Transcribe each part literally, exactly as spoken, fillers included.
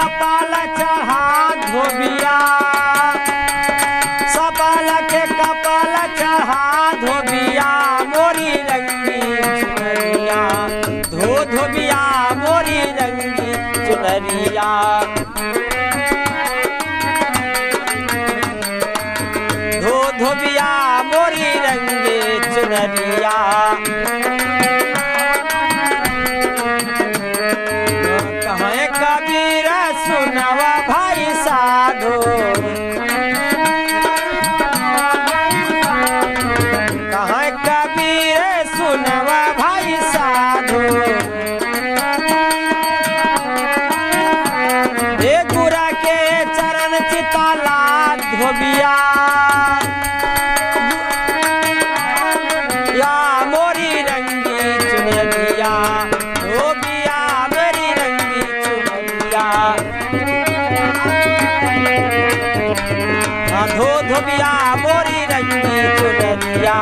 कपाल चढ़ा धोबिया, सपल के कपाल चढ़ा धोबिया, मोरी रंगी चुनरिया, धो धोबिया, मोरी रंगी चुनरिया। धो धोबिया मोरी रंगे चुनरिया। कहे कबीर सुनवा भाई साधु, कहे कबीर सुनवा भाई साधु। हे गुरा के चरण चिताला धोबिया, या मोरी रंगी चुनरिया, धोबिया मोरी रंगी चुनरिया। आ धो धोबिया मोरी रंगी चुनरिया।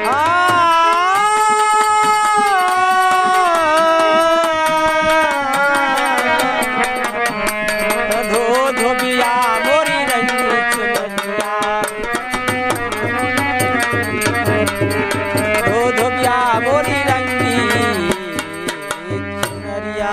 आ धो धोबिया मोरी रंगी चुनरिया। धो धोबिया मोरी रंगी चुनरिया।